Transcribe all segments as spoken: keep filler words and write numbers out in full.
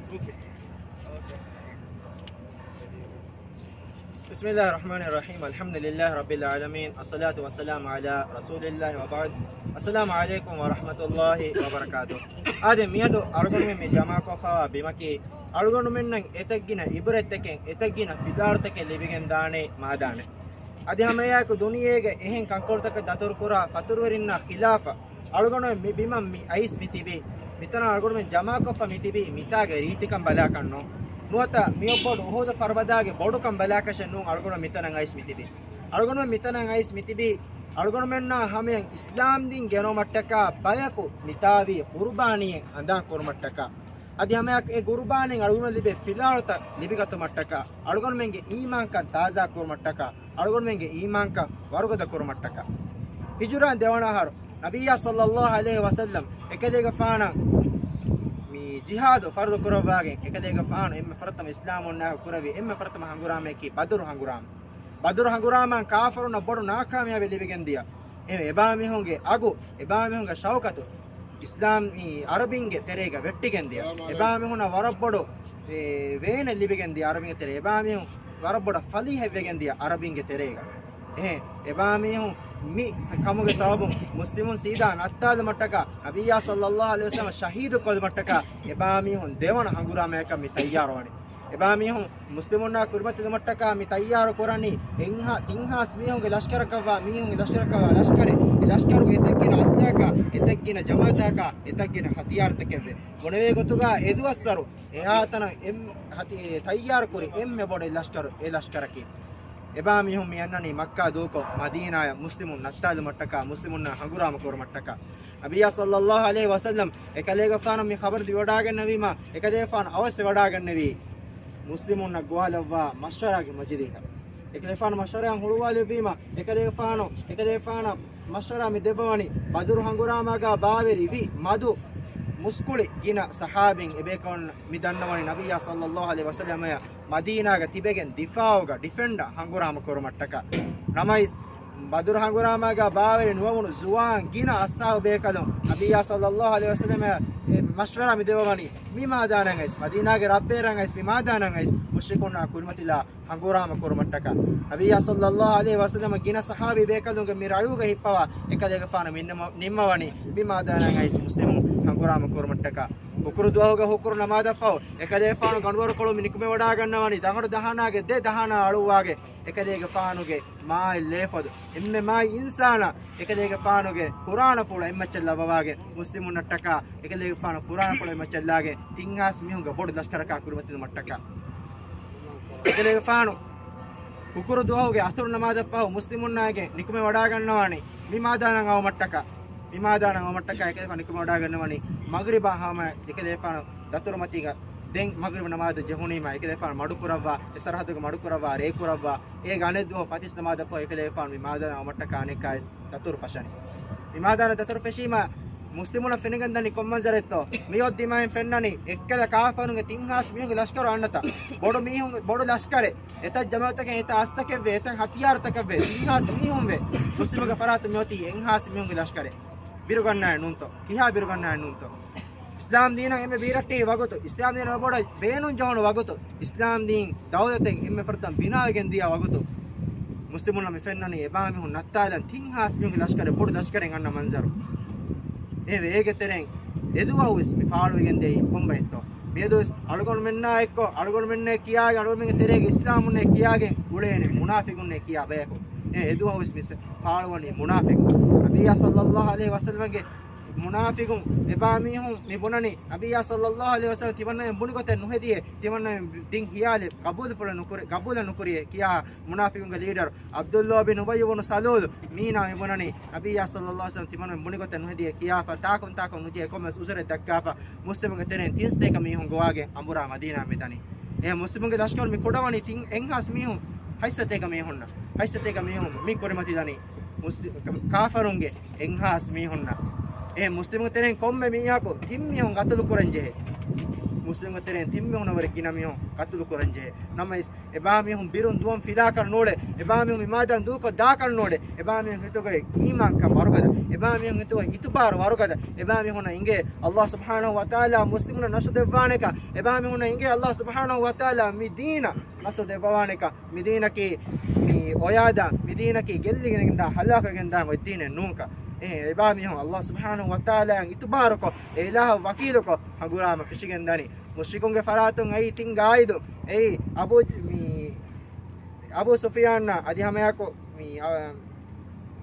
بسم الله الرحمن الرحيم. الحمد لله رب العالمين. الصلاة والسلام على رسول الله وبعد. السلام عليكم ورحمة الله وبركاته. އާދެ، މިއަދު އަޅުގަނޑުމެން މި ޖަމާކޮށްފަވާ ބިމަކީ، އަޅުގަނޑުމެންނަށް އެތައްގިނަ އިބްރަތްތަކެއް، އެތައްގިނަ ފިލާވަޅުތަކެއް ލިބިގެން ދާނެ މާދާނެ. އަދި ހަމައެއާއެކު ދުނިޔޭގެ އެހެން ކަންކޮޅުތަކަށް ދަތުރުކުރާ ފަތުރުވެރިންނާ ޚިލާފަށް އަޅުގަނޑުމެން މި ބިމަށް މި އައިސް މި ތިބީ، މިތަނަށް އަޅުގަނޑުމެން ޖަމާކޮށްފަ މި ތިބީ، މިތާގެ ރީތިކަން ބަލާކަށް ނޫން. ނުވަތަ މިއޮއްބޮޑު އުހުދު ފަރުބަދާގެ ބޮޑުކަން ބަލާކަށެއް ނޫން އަޅުގަނޑު މިތަނަށް އައިސް މި ތިބީ. އަޅުގަނޑުމެން މިތަނަށް އައިސް މި ތިބީ، އަޅުގަނޑުމެންނާ ހަމަޔަށް އިސްލާމް ދީން ގެނައުމަށްޓަކާ ބަޔަކު ނިތާވީ ޤުރުބާނީއެއް ހަނދާން ކުރުމަށްޓަކާ. އަދި ހަމަޔަށް އެ ޤުރުބާނީން އަޅުގަނޑުމެން ލިބޭ ފިލާވަޅުތައް ލިބިގަތުމަށްޓަކާ، އަޅުގަނޑުމެންގެ އީމާންކަން ތާޒާ ކުރުމަށްޓަކާ، އަޅުގަނޑުމެންގެ އީމާންކަން ވަރުގަދަ ކުރުމަށްޓަކާ. ހިޖުރާ ދެވަނަ އަހަރު ނަބިއްޔާ ޞައްލައްލާހު ޢަލައިހި ވަސައްލަމް އެކަލޭގެފާނަށް މި ޖިހާދު ފަރުޟު ކުރައްވާގެން، އެކަލޭގެފާނު އެންމެ ފުރަތަމަ އިސްލާމުންނާ ކުރެއްވި އެންމެ ފުރަތަމަ ހަނގުރާމަޔަކީ ބަދުރު ހަނގުރާމަ. ބަދުރު ހަނގުރާމައިން ކާފަރުންނަށް ބޮޑު ނާކާމިޔާބެއް ލިބިގެންދިޔަ. އެ އެބާމީހުންގެ އަގު، އެބާމީހުންގެ ޝައުކަތު އިސްލާމީ އަރަބިންގެ ތެރޭގަ ވެއްޓިގެންދިޔަ. އެބާމީހުންނަށް ވަރަށް ބޮޑު، އެ، ވޭނެއް ލިބިގެންދިޔަ އަރަބިންގެ ތެރޭ. އެބާމީހުން ވަރަށް ބޮޑަށް ފަލީހަތްވެގެންދިޔަ އަރަބިންގެ ތެރޭގަ. އެހެން އެބާމީހުން މި ސަ-، ކަމުގެ ސަބަބުން މުސްލިމުން ސީދާ ނައްތާލުމަށްޓަކާ، ނަބިއްޔާ ޞައްލައްލާހު ޢަލައިހި ވަސައްލަމަ ޝަހީދު ކޮށްލުމަށްޓަކާ، އެބާމީހުން ދެވަނަ ހަނގުރާމަޔަކަށް މި ތައްޔާރުވަނީ. އެބާމީހުން މުސްލިމުންނާ ކުރިމަތިލުމަށްޓަކާ މި ތައްޔާރު ކުރަނީ އެއްހާ-، ތިން ހާސް މީހުންގެ ލަޝްކަރަކަށްވާ، މީހުންގެ ލަޝްކަރަކަށްވާ ލަޝްކަރެއް. އެ ލަޝްކަރުގެ އެތައްގިނަ އަސްލަހަކާ، އެތައްގިނަ ޖަމާލުތަކާ، އެތައްގިނަ ހަތިޔާރުތަކެއްވެ. ބުނެވޭ ގޮތުގަ އެދުވަސްވަރު އެހާތަނަށް އެން-، ހަތި-، ތައްޔާރުކުރި އެންމެ ބޮޑު ލަޝްކަރު އެ ލަޝްކަރަކީ. އެބާމީހުން މި އަންނަނީ މައްކާ ދޫކޮށް، މަދީނާޔަށް މުސްލިމުން ނައްތާލުމަށްޓަކާ، މުސްލިމުންނާ ހަނގުރާމަ ކުރުމަށްޓަކާ. ނަބިއްޔާ ޞައްލައްލާހު ޢަލައިހި ވަސައްލަމް އެކަލޭގެފާނު މި ޚަބަރު ދިވެވަޑައިގަންނަވީމާ، އެކަލޭގެފާނު އަވަސްވެވަޑައިގަންނެވީ މުސްލިމުންނަށް ގޮވާލައްވާ މަޝްވަރާގެ މަޖިލީހަށް. އެކަލޭގެފާނު މަޝްވަރާއަށް ހުޅުވާލެއްވީމާ، އެކަލޭގެފާނު، އެކަލޭގެފާނަށް މަޝްވަރާ މި ދެއްވަވަނީ ބަދުރު ހަނގުރާމާގާ ބާވެރިވި މަދު މުސްކުޅި ގިނަ ޞަޙާބީން އެބޭކަލުން މި ދަންނަވަނީ ނަބިއްޔާ ޞައްލައްލާހު ޢަލައިހި ވަސައްލަމަޔަށް މަދީނާގަ ތިބެގެން ދިފާޢުގަ، ޑިފެންޑަށް ހަނގުރާމަ ކުރުމަށްޓަކާ. ނަމަވެސް، ބަދުރު ހަނގުރާމާގަ ބާވެރި ނުވަވުނު ޒުވާން ގިނަ އަޞްޙާބު ބޭކަލުން ނަބިއްޔާ ޞައްލައްލާހު ޢަލައިހި ވަސައްލަމަ އެ މަޝްވަރާ މި ދެވަވަނީ، މި މާދާނަށް އައިސް، މަދީނާގެ ރައްބޭރަށް އައިސް، މި މާދާނަށް އައިސް، މުޝްރިކުންނާ ކުރިމަތިލާ ހަނގުރާމަ ކުރުމަށްޓަކާ. ނަބިއްޔާ ޞައްލައްލާހު ޢަލައިހި ވަސައްލަމަ ގިނަ ޞަޙާބީ ބޭކަލުންގެ މި ރައުގަ ހިއްޕަވާ، އެކަލޭގެފާނު މިންނަމަ-، ނިންމަވަނީ، މި މާދާނަށް އައިސް މުސްލިމުން ހަނގުރާމަ ކުރުމަށްޓަކާ. ހުކުރު ދުވަހުގެ ހުކުރު ނަމާދަށްފަހު، އެކަލޭފާނު ގަނޑުވަރުކޮޅު މި ނިކުމެވަޑައިގަންނަވަނީ، ދަނގަޑު ދަހާނާގެ ދެ ދަހާނާ އަޅުއްވާގެ، އެކަލޭގެފާނުގެ މާތް ލޭފަދަ، އެންމެ މާތް އިންސާނާ، އެކަލޭގެފާނުގެ ފުރާނަފުޅު އެއްމައްޗަށް ލައްވަވާގެ، މުސްލިމުންނަށްޓަކާ، އެކަލޭގެފާނު ފުރާނަފުޅު އެއްމައްޗަށް ލާގެ، ތިން ހާސް މީހުންގެ ބޮޑު ލަޝްކަރަކާ ކުރިމަތިލުމަށްޓަކާ. އެކަލޭގެފާނު ހުކުރު ދުވަހުގެ އަސުރު ނަމާދަށްފަހު މުސްލިމުންނާގެ ނިކުމެ ވަޑާގަންނަވާނީ މި މާދާނަށް އައުމަށްޓަކާ. މި މާދާނަށް އައުމަށްޓަކާ އެކަލޭފާނު ނިކުމެ ވަޑާގަންނަވަނީ މަޣްރިބާ ހަމަ އެކަލޭފާނު ދަތުރުމަތީގަ ދެން މަޣްރިބު ނަމާދު ޖެހުނީމާ އެކަލޭފާނު މަޑުކުރައްވާ، އެ ސަރަހައްދުގަ މަޑުކުރައްވާ، ރޭ ކުރައްވާ، އޭގެ އަނެއް ދުވަހު ފަތިސް ނަމާދަށްފަހު އެކަލޭފާނު މި މާދާނަށް އައުމަށްޓަކާ އަނެއްކާވެސް ދަތުރު ފަށަނީ. މި މާދާނަށް ދަތުރު ފެށީމާ، މުސްލިމުންނަށް ފެނިގެންދަނީ ކޮން މަންޒަރެއްތޯ؟ މިއޮއް ދިމާއިން ފެންނަނީ، އެއްކަލަ ކާފަރުންގެ ތިން ހާސް މީހުންގެ ލަޝްކަރު އަންނަތާ. ބޮޑު މީހުން، ބޮޑު ލަޝްކަރެއް. އެތައް ޖަމައުތަކެއް، އެތައް އަސްތަކެއްވެ، އެތައް ހަތިޔާރުތަކެއްވެ، ތިން ހާސް މީހުންވެ. މުސްލިމުގެ ފަރާތުން މިއޮތީ އެއް ހާސް މީހުންގެ ލަޝްކަރެއް. ބިރުގަންނާނެ ނޫންތޯ؟ ކިހާ ބިރުގަންނާނެ ނޫންތޯ؟ އިސްލާމް ދީނަށް އެންމެ ބީރައްޓެހި ވަގުތު، އިސްލާމް ދީނަށް އެބޮޑަށް ބޭނުން ޖެހުނު ވަގުތު، އިސްލާމް ދީން ދައުލަތެއް އެންމެ ފުރަތަމަ ބިނާވެގެން ދިޔަ ވަގުތު، މުސްލިމުންނަށް މި ފެންނަނީ އެބާމީހުން ނައްތާލަން ތިން ހާސް މީހުންގެ ލަޝްކަރެއް ބޮޑު ލަޝްކަރެއް އަންނަ މަންޒަރު. އެ އޭގެ ތެރެއިން އެދުވަހުވެސް މި ފާޅުވެގެން ދިޔައީ ކޮންބައެއްތޯ؟ މިއަދުވެސް އަޅުގަނޑުމެންނާ އެއްކޮށް، އަޅުގަނޑުމެންނޭ ކިޔާގެން، އަޅުގަނޑުމެންގެ ތެރޭގެ އިސްލާމުންނޭ ކިޔާގެން އުޅޭނެ މުނާފިގުންނޭ ކިޔާ ބަޔަކު. އެ އެދުވަހުވެސް މި ފާޅުވަނީ މުނާފިގުން. ނަބިއްޔާ ޞައްލައްލާހު ޢަލައިހި ވަސައްލަމަގެ މުނާފިގުން އެބާމީހުން މި ބުނަނީ، ނަބިއްޔާ ޞައްލައްލާހު ޢަލައިހި ވަސައްލަމަ ތިމަންނަމެން ބުނި ގޮތެއް ނުހެދިޔޭ، ތިމަންނަމެން ދިން ޚިޔާލެއް ގަބޫލުފުޅެއް ނުކުރި، ގަބޫލެއް ނުކުރިޔޭ ކިޔާ މުނާފިގުންގެ ލީޑަރު ޢަބްދުﷲ ބިން އުބައްޔު ބުނު ސަލޫލު މީނާ މި ބުނަނީ، ނަބިއްޔާ ޞައްލައްލާހު ޢަލައިހި ވަސައްލަމަ ތިމަންނަމެން ބުނި ގޮތެއް ނުހެދިޔޭ ކިޔާފަ، ތާކުން ތާކުން ނުޖެހޭ ކޮންމެވެސް ޢުޛުރެއް ދައްކާފަ، މުސްލިމުންގެ ތެރެއިން ތިން ސަތޭކަ މީހުން ގޮވާގެން އަނބުރާ މަދީނާ މި ދަނީ. އެ މުސްލިމުންގެ ލަޝްކަރު މި ކުޑަވަނީ ތިން އެއްހާސް މީހުން، ހަތް ސަތޭކަ މީހުންނަށް، ހަތް ސަތޭކަ މީހުން މި ކުރިމަތިލަނީ މުސްލި-، ކާފަރުންގެ އެއްހާސް މީހުންނަށް. އެ މުސްލިމުން ތެރެއިން ކޮންމެ މީހަކު ތިން މީހުން ގަތުލު ކުރަން ޖެހޭ. މުސްލިމްގެ ތެރެއިން ތިން މީހުންނަށް ވުރެ ގިނަ މީހުން ޤަތުލު ކުރަން ޖެހޭ. ނަމަވެސް، އެބާ މީހުން ބިރުން ދުވަން ފިލާކަށް ނޫޅޭ. އެބާ މީހުން މި މާދަން ދޫކޮށް ދާކަށް ނޫޅޭ. އެބާ މީހުން ހިތުގައި އީމާންކަން ވަރުގަދަ. އެބާ މީހުން ހިތުގައި އިތުބާރު ވަރުގަދަ. އެބާ މީހުންނަށް އިނގޭ ﷲ ސުބްޙާނަހޫ ވަތަޢާލާ މުސްލިމުންނަށް ނަޞްރު ދެއްވާނެކަން. އެބާ މީހުންނަށް އިނގޭ ﷲ ސުބްޙާނަހޫ ވަތަޢާލާ މި ދީނަށް ނަޞްރު ދެއްވަވާނެކަން. މި ދީނަކީ މި އޮޔާދާ، މި ދީނަކީ ގެއްލިގެންދާ، ހަލާކުވެގެންދާ އޮތް ދީނެއް ނޫންކަން. އެ، އެބާ މީހުން ﷲ ސުބްޙާނަހޫ ވަތަޢާލާއަށް އިތުބާރުކޮށް، އެ އިލާހަށް ވަކީލުކޮށް ހަނގުރާމަ ފެށިގެންދަނީ. މުޝްރިކުންގެ ފަރާތުން އެއީ ތިން ގާއިދު. އެއީ އަބޫ، މި، އަބޫ ސުފިޔާންއާ އަދި ހަމައެއާއެކު މި، އަ،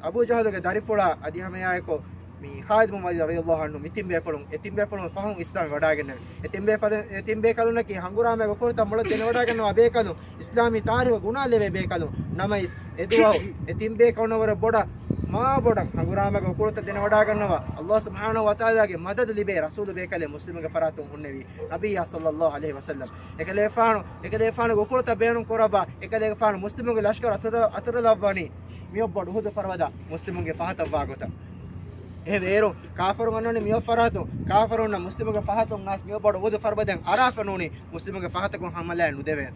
އަބޫ ޖަހުލުގެ ދަރިފުޅާ އަދި ހަމައެއާއެކު މި ޚާލިދު ބިން ވަލީދު ރަޟިޔަﷲ ޢަންހު މި ތިން ބޭފުޅުން، އެ ތިން ބޭފުޅުން ފަހުން އިސްލާމް ވަޑާގެންނެވި. އެ ތިން ބޭފަލު-، އެ ތިން ބޭކަލުންނަކީ ހަނގުރާމައިގެ އުކުޅުތައް މޮޅަށް ދެނެވަޑާގަންނަވާ ބޭކަލުން، އިސްލާމީ ތާރީޚު ގުނާ ލެވޭ ބޭކަލުން. ނަމަވެސް، އެ ދުވަހު އެ ތިން ބޭކަލުންނަށް ވުރެ ބޮޑަށް، މާ ބޮޑަށް ހަނގުރާމައިގެ އުކުޅުތައް ދެނެވަޑާގަންނަވާ ﷲ ސުބްޙާނަހޫ ވަތަޢާލާގެ މަދަދު ލިބޭ ރަސޫލު ބޭކަލެއް މުސްލިމުންގެ ފަރާތުން ހުންނެވީ ނަބިއްޔާ ޞައްލަﷲ ޢަލައިހި ވަސައްލަމް. އެކަލޭގެފާނު، އެކަލޭގެފާނުގެ އުކުޅުތައް ބޭނުން ކުރައްވާ، އެކަލޭގެފާނު މުސްލިމުންގެ ލަޝްކަރު އަތުރަ-، އަތުރަލައްވަނީ މިއޮއް ބޮޑު އުޙުދު ފަރުބަދަ މުސްލިމުންގެ ފަހަތަށްވާ ގޮތަށް. އެހެންވެ އޭރު ކާފަރުން އަންނަނީ މިއޮއް ފަރާތުން، ކާފަރުންނަށް މުސްލިމުންގެ ފަހަތުން އައިސް މިއޮއް ބޮޑު އުޙުދު ފަރުބަދައިން އަރާފަ ނޫނީ މުސްލިމުންގެ ފަހަތަކުން ހަމަލާއެއް ނުދެވޭނެ.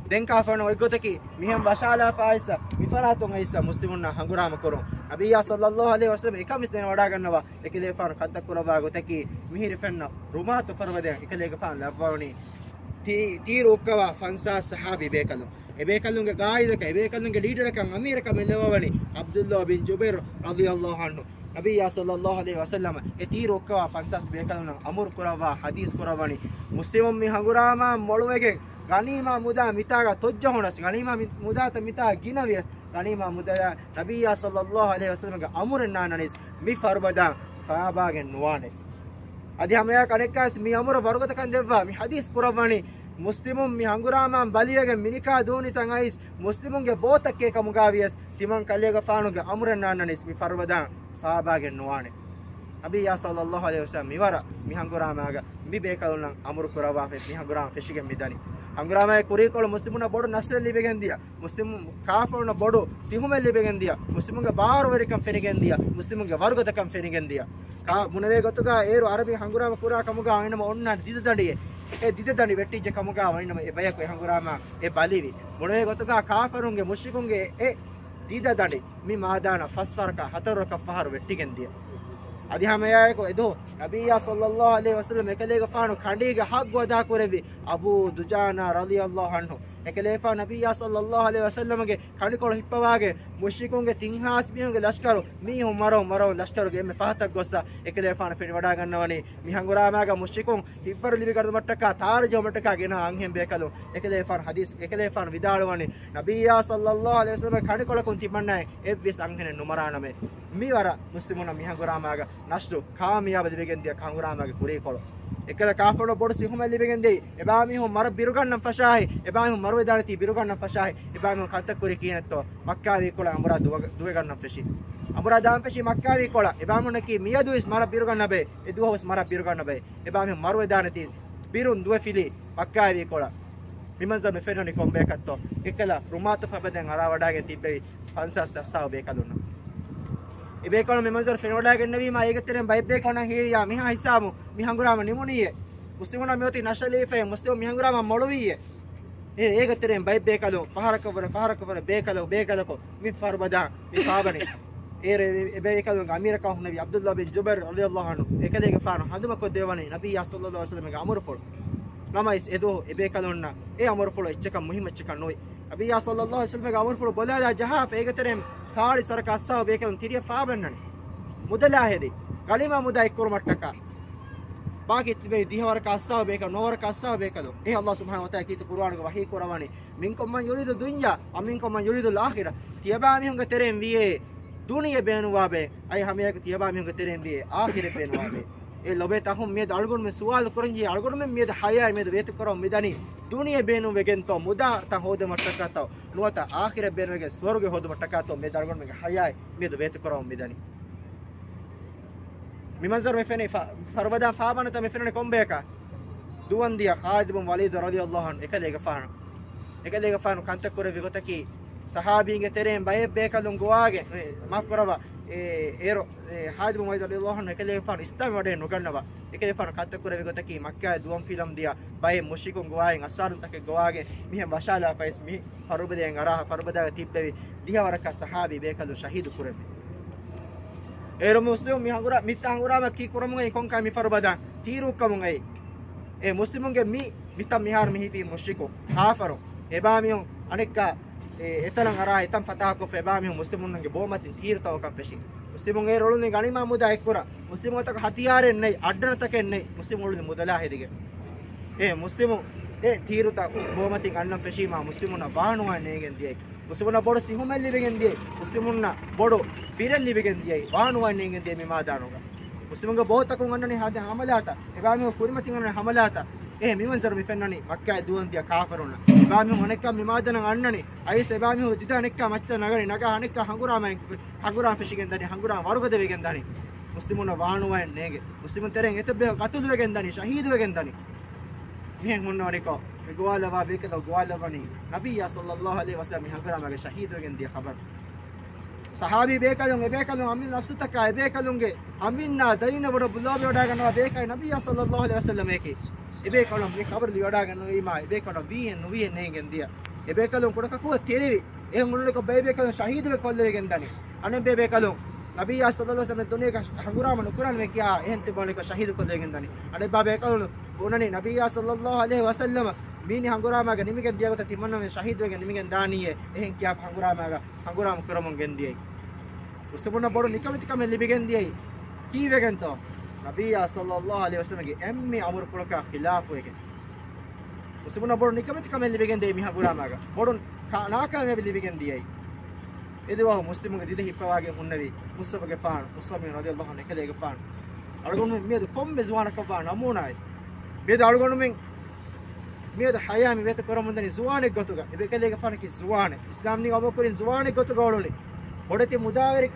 ދެން ކާފަރުން އޮތްގޮތަކީ މިހެން ވަށާލާފަ އައިސް މި ފަރާތުން އައިސް މުސްލިމުންނާ ހަނގުރާމަ ކުރުން. ނަބިއްޔާ ޞައްލަﷲ ޢަލައިހި ވަސައްލަމް އެކަން ވެސް ދެނެވަޑާގަންނަވާ. އެކަލޭގެފާނު ކަންތައް ކުރައްވާ ގޮތަކީ، މިހިރި ފެންނަ ރުމާތު ފަރުބަދައިން އެކަލޭގެފާނު ލައްވަވަނީ ތީ-، ތީރު އުއްކަވާ ފަންސާސް ޞަޙާބީ ބޭކަލުން. އެ ބޭކަލުންގެ ގާއިދަކަށް، އެ ބޭކަލުންގެ ލީޑަރަކަށް، އަމީރަކަށް މި ލައްވަވަނީ ޢަބްދުﷲ ބިން ޖުބައިރު ރަޟިޔަﷲ ޢަންހު. ނަބިއްޔާ ޞައްލަﷲ ޢަލައިހި ވަސައްލަމަ އެ ތީރު އުއްކަވާ ފަންސާސް ބޭކަލުންނަށް އަމުރު ކުރައްވާ ޙަދީޘް ކުރައްވަނީ، މުސްލިމުން މި ހަނގުރާމަ މޮޅުވެގެން ޣަނީމާ މުދާ މިތާގަ ތޮއްޖަހުނަސް، ޣަނީމާ މި-، މުދާތައް މިތާ ގިނަވިޔަސް، ޣަނީމާ މުދާ ނަބިއްޔާ ޞައްލަﷲ ޢަލައިހި ވަސައްލަމްގެ އަމުރެއް ނާންނަނީސް މި ފަރުބަދަ ފާބާގެން ނުވާނެ. އަދި ހަމައެއާ ކަނެއްކާސް މި އަމުރަށް ވަރުގަދަކަން ދެއްވާ މި ޙަދީޘް ކުރައްވަނީ، މުސްލިމުން މި ހަނގުރާމާން ބަލިވެގެން މިނިކާ ދޫނިތަން އައިސް، މުސްލިމުންގެ ބޯތައް ކޭ ކަމުގާ ވިޔަސް، ތިމަން ކަލޭގެފާނުގެ އަމުރެއް ނާންނަނީސް މި ފަރުބަދަ ފާބާގެން ނުވާނެ. ނަބިއްޔާ ޞައްލަﷲ ޢަލައިހި ވަސައްލަމް މިވަރަށް މި ހަނގުރާމާގަ މި ބޭކަލުންނަށް އަމުރު ކުރައްވާފައި މި ހަނގުރާމަ ފެށިގެން މިދަނީ. ހަނގުރާމައިގެ ކުރީކޮޅު މުސްލިމުންނަށް ބޮޑު ނަޞްރެއް ލިބިގެން ދިޔަ. މުސްލިމު ކާފަރުންނަށް ބޮޑު ސިހުމެއް ލިބިގެން ދިޔަ، މުސްލިމުންގެ ބާރުވެރިކަން ފެނިގެން ދިޔަ، މުސްލިމުންގެ ވަރުގަދަކަން ފެނިގެން ދިޔަ. ކާ ބުނެވޭ ގޮތުގަ އޭރު ޢަރަބިން ހަނގުރާމަ ކުރާ ކަމުގަ އޮންނަ ދިދަ ދަނޑިއެއް، އެ ދިދަ ދަނޑި ވެއްޓިއްޖެ ކަމުގަ ވަނީނަމަ އެ ބަޔަކު އެ ހަނގުރާމަ އެ ބަލިވި. ބުނެވޭ ގޮތުގަ ކާފަރުންގެ މުޝްރިކުންގެ އެ ދިދަ ދަނޑި މި މާދާނަށް ފަސް ފަހަރަކަށް ހަތަރު ވަރަކަށް ފަހަރު ވެއްޓިގެން ދިޔަ. އަދި ހަމައެއާއެކު އެދުވަހު ނަބިއްޔާ ޞައްލަﷲ ޢަލައިހި ވަސައްލަމް އެކަލޭގެފާނު ކަނޑީގެ ޙައްޤު އަދާކުރެއްވި އަބޫ ދުޖާނާ ރަޟިޔަﷲ ޢަންހު. އެކަލޭގެފާނު ނަބިއްޔާ ޞައްލަﷲ ޢަލައިހި ވަސައްލަމްގެ ކަނޑިކޮޅު ހިއްޕަވާގެން މުޝްރިކުންގެ ތިން ހާސް މީހުންގެ ލަޝްކަރު މީހުން މަރަވުން މަރަވުން ލަޝްކަރުގެ އެންމެ ފަހަތަށް ގޮއްސަ އެކަލޭގެފާނު ފެނިވަޑާގަންނަވަނީ މި ހަނގުރާމާގަ މުޝްރިކުން ހިތްވަރު ލިބިގަތުމަށްޓަކާ ތާރަ ޖެހުމަށްޓަކާ ގެނަ އަންހެން ބޭކަލުން. އެކަލޭގެފާނު ޙަދީޘް، އެކަލޭގެފާނު ވިދާޅުވަނީ ނަބިއްޔާ ޞައްލަﷲ ޢަލައިހި ވަސައްލަމްގެ ކަނޑިކޮޅަކުން ތިމަންނައެއް އެއްވެސް އަންހެނެއް ނުމަރާނަމޭ. މިވަރަށް މުސްލިމުންނަށް މި ހަނގުރާމާގަ ނަޞްރު ކާމިޔާބު ލިބިގެން ދިޔަ ހަނގުރާމާގެ ކުރީކޮޅު. އެކަލަ ކާފަރުން ބޮޑު ސިހުމެއް ލިބިގެން ދިޔައީ. އެބާ މީހުން މަރަށް ބިރުގަންނަން ފަށާހި، އެބާ މީހުން މަރުވެދާނެތީ ބިރުގަންނަން ފަށާހި، އެބާ މީހުން ކަންތައް ކުރީ ކިހިނެއްތޯ؟ މައްކާވީ ކޮޅަށް އަނބުރާ ދުވަ-، ދުވެގަންނަން ފެށި. އަނބުރާ ދާން ފެށި މައްކާވީ ކޮޅަށް. އެބާ މީހުންނަކީ މިއަދު ވެސް މަރަށް ބިރުގަންނަ ބައެއް، އެ ދުވަހު ވެސް މަރަށް ބިރުގަންނަ ބައެއް. އެބާ މީހުން މަރުވެދާނެތީ ބިރުން ދުވެފިލީ މައްކާވީ ކޮޅަށް. މި މަންޒަރު މި ފެންނަނީ ކޮން ބަޔަކަށްތޯ؟ އެކަލަ ރުމާތު ފަރުބަދައިން އަރާވަޑާގެން ތިއްބެވި ފަންސާސް ސައްސާހު ބޭކަލުންނަށް. އެ ބޭކަލުން މި މަންޒަރު ފެނިވަޑާގެންނެވީމާ، އޭގެ ތެރެއިން ބައެއް ބޭކަލުންނަށް ހީވިއްޔާ މިހާ ހިސާބު މި ހަނގުރާމަ ނިމުނީއޭ. މުސްލިމުންނަށް މިއޮތީ ނަޝްރެއް ލިބިފައި، މުސްލިމުން މި ހަނގުރާމަ މޮޅުވީއޭ. އޭ، އޭގެ ތެރެއިން ބައެއް ބޭކަލުން ފަހަރަކަށްވުރެ، ފަހަރަކަށްވުރެ ބޭކަލަކު، ބޭކަލަކު މި ފަރުބަދަ މި ފާބަނީ. އޭރު އެ، އެ ބޭކަލުންގެ އަމީރަކާ ހުންނެވި ޢަބްދުﷲ ބިން ޖުބައިރު ރަޟިޔަﷲ ޢަންހު، އެކަލޭގެފާނު ހަނދުމަކޮށްދެއްވަނީ ނަބިއްޔާ ޞައްލަﷲ ޢަލައިހި ވަސައްލަމްގެ އަމުރުފުޅު. ނަމަވެސް އެދުވަހު އެ ބޭކަލުންނަށް އެ އަމުރުފުޅު އެއްޗަކަށް މުހިއްމު އެއްޗަކަށް ނުވި. ނަބިއްޔާ ޞައްލަﷲ ޢަލައިހި ވަސައްލަމްގެ އަމުރުފުޅު ބޮލާލާ ޖަހާފަ، އޭގެ ތެރެއިން ސާޅީސް ވަރަކަށް އައްސާހު ބޭކަލުން ތިރިއަށް ފާބަންނަނީ. މުދަލާ ހެދި، ޣަނީމާ މުދާ އެއްކުރުމަށްޓަކާ. ބާކީ ތިބެވި ދިހަ ވަރަކަށް އައްސާހު ބޭކަލުން، ނުވަ ވަރަކަށް އައްސާހު ބޭކަލުން. އޭ ﷲ ސުބްޙާނަހޫ ވަތަޢާލާ ކީރިތި ޤުރުއާނުގަ ވަޙީ ކުރައްވަނީ، "منكم من يريد الدنيا ومنكم من يريد الآخرة." ތިޔަބާ މީހުންގެ ތެރެއިން ވިޔޭ ދުނިޔެ ބޭނުންވާ ބައެއް، އަދި ހަމައެކަ ތިޔަބާ މީހުންގެ ތެރެއިން ވިޔޭ އާޚިރަތް ބޭނުންވާ ބައެއް. އޭ ލޮބޭ ތަހުން މިއަދު އަޅުގަނޑުމެން ސުވާލު ކުރަންޖެހޭ، އަޅުގަނޑުމެން މިއަދު ޙަޔާތް މިއަދު ވޭތުކުރަމުން މިދަނީ ދުނިޔެ ބޭނުންވެގެންތޯ، މުދާތައް ހޯދުމަށްޓަކާތޯ، ނުވަތަ އާޚިރަތް ބޭނުންވެގެން ސުވަރުގެ ހޯދުމަށްޓަކާތޯ މިއަދު އަޅުގަނޑުމެންގެ ޙަޔާތް މިއަދު ވޭތުކުރަމުން މިދަނީ. މި މަންޒަރު މި ފެނި ފަ-، ފަރުބަދަ ފާބަނަތަ މި ފެނުނީ ކޮންބަޔަކަށް؟ ދުވަންދިޔަ ޚާލިދު ބިން ވަލީދު ރަޟިޔަﷲ ޢަންހު އެކަލޭގެފާނު، އެކަލޭގެފާނު ކަންތައް ކުރެއްވި ގޮތަކީ، ޞަޙާބީންގެ ތެރެއިން ބައެއް ބޭކަލުން ގޮވާގެ، އެ، މާފު ކުރައްވާ، އެ، އޭރު، އެ، ޚާލިދު ބިން ވަލީދު ރަޟިޔަﷲ ޢަންހު އެކަލޭގެފާނު އިސްލާމް ވަޑައެއް ނުގަންނަވާ. އެކަލޭގެފާނު ކަންތައް ކުރެއްވި ގޮތަކީ މައްކާއި ދުވަން ފިލަމް ދިޔަ ބައެއް މުޝްރިކުން ގޮވާގެން އަސްވާރުންތަކެއް ގޮވާގެން މިހެން ވަށާލާފައިސް މި ފަރުބަދައިން އަރާ ފަރުބަދާގަ ތިއްބެވި ދިހަ ވަރަކަށް ސަހާބީ ބޭކަލުން ޝަހީދު ކުރެއްވި. އޭރު މުސްލިމު މި ހަނގުރާ، މިތަ ހަނގުރާމަ ކީ ކުރަމުން އައި ކޮންކަމެއް މި ފަރުބަދާ ތީރުކަމުން އައި. އެ މުސްލިމުންގެ މި، މިތަ މިހާރު މި ހިފީ މުޝްރިކު ކާފަރު. އެބާ މީހުން އަނެއްކާ އެ، އެތަނަށް އަރާ އެތަން ފަތާކޮށްފަ އެބާ މީހުން މުސްލިމުންނަށް ބޯމަތިން ތީރު ތަވަކަށް ފެށި. މުސްލިމުން އޭރު އުޅުނީ ގަނީމާ މުދާ އެއްކުރަ. މުސްލިމުންތަކަށް ހަތިޔާރެއް ނެތް، އައްޑަނަތަކެއް ނެތް، މުސްލިމުން އުޅުނީ މުދަލާ ހެދިގެން. އެ މުސްލިމު އެ ތީރުތައް ބޯމަތިން އަންނަން ފެށީމާ މުސްލިމުންނަށް ވާނުވާ ނޭނގެން ދިޔައީ. މުސްލިމުންނަށް ބޮޑު ސިހުމެއް ލިބިގެން ދިޔައީ. މުސްލިމުންނަށް ބޮޑު ބިރެއް ލިބިގެން ދިޔައީ. ވާނުވާ ނޭނގެން ދިޔައީ މި މާދާނުގަ. މުސްލިމުންގެ ބޯތަކުން އަންނަނީ ހަދި ހަމަލާތައް. އެބާ މީހުން ކުރިމަތިން އަންނަނީ ހަމަލާތައް. އެ މި މަންޒަރު މި ފެންނަނީ މައްކާއި ދުވަން ދިޔަ ކާފަރުންނަށް. އެބާ މީހުން އަނެއްކާ މި މާދަނަށް އަންނަނީ. އައިސް އެބާ މީހުން ދިދަ އަނެއްކާ މައްޗަށް ނަގަނީ. ނަގާ އަނެއްކާ ހަނގުރާމައިން، ހަނގުރާމަ ފެށިގެން ދަނީ. ހަނގުރާމަ ވަރުގަދަވެގެން ދަނީ. މުސްލިމުންނަށް ވާނުވާއެއް ނޭނގެ. މުސްލިމުން ތެރެއިން އެތައް ބޭފުޅުން ޤަތުލުވެގެން ދަނީ. ޝަހީދުވެގެން ދަނީ. މިހެން ހުންނަވަނިކޮށް، މި ގޮވާލައްވާ ބޭކަލަށް ގޮވާލައްވަނީ ނަބިއްޔާ ޞައްލައްލާހު ޢަލައިހި ވަސައްލަމް މި ހަނގުރާމާގެ ޝަހީދުވެގެން ދިޔަ ޚަބަރު. ޞަޙާބީ ބޭކަލުން، އެބޭކަލުން އަމިއްލަ ނަފްސުތަކާ، އެބޭކަލުންގެ އަމިއްލަ ދަރިންނަށް ބޮޑަށް ބުލާ ބިވަޑާގަންނަވާ ބޭކަލެއް ނަބިއްޔާ ޞައްލައްލާހު ޢަލައިހި ވަސައްލަމަކީ. އެބޭކަލުން މި ޚަބަރު ލިބިވަޑާގަންނަވީމާ، އެބޭކަލުން ވީހެއް ނުވީހެއް ނޭނގެން ދިޔަ. އެބޭކަލުން ކުޑަކަކު ތެރެވި. އެހެން ހުންނަނިކޮށް ބައެއް ބޭކަލުން ޝަހީދުވެ ކޮށްލެވިގެން ދަނީ. އަނެއް ބޭބޭކަލުން ނަބިއްޔާ ޞައްލައްލާހު ޢަލައިހި ވަސައްލަމް ދުނިޔޭގަ ހަނގުރާމަ ނުކުރަންވެ ކިޔާ އެހެން ތިބުނިކޮށް ޝަހީދު ކޮށްލެވިގެން ދަނީ. އަނެއްބާ ބޭކަލުން ބުނަނީ ނަބިއްޔާ ޞައްލައްލާހު ޢަލައިހި ވަސައްލަމަ މީނި ހަނގުރާމާގަ ނިމިގެން ދިޔަ ގޮތަށް ތިމަންނަމެން ޝަހީދުވެގެން ނިމިގެން ދާނީއޭ. އެހެން ކިޔާފަ ހަނގުރާމާގަ ހަނގުރާމަ ކުރަމުން ގެންދިޔައީ. މުސްލިމުންނަށް ބޮޑު ނިކަމެތިކަމެއް ލިބިގެން ދިޔައީ. ކީއްވެގެންތޯ؟ ނަބިއްޔާ ޞައްލައްލާހު ޢަލައިހި ވަސައްލަމްގެ އެންމެ އަމުރުފުޅަކާ ޚިލާފުވެގެން. މުސްލިމުންނަށް ބޮޑު ނިކަމެތިކަމެއް ލިބިގެން ދިޔައީ މި ހަނގުރާމާގަ. ބޮޑު ކާ-، ނާކާމިޔާބީ ލިބިގެން ދިޔައީ. އެދުވަހު މުސްލިމުންގެ ދިދަ ހިއްޕަވާގެން ހުންނެވީ މުޞްޢަބުގެފާނު، މުޞްޢަބު ރަޟިޔައްލާހު ޢަންހު އެކަލޭގެފާނު. އަޅުގަނޑުމެން މިއަދު ކޮންމެ ޒުވާނަކަށްވާ ނަމޫނާއެއް. މިއަދު އަޅުގަނޑުމެން މިއަދު ޙަޔާތް މި ވޭތު ކުރަމުންދަނީ ޒުވާނެއް ގޮތުގަ. އެކަލޭގެފާނަކީ ޒުވާނެއް. އިސްލާމް ދީން އަމުރުކުރިން ޒުވާނެއް ގޮތުގަ އުޅުނީ. ބޮޑެތި މުދާވެރި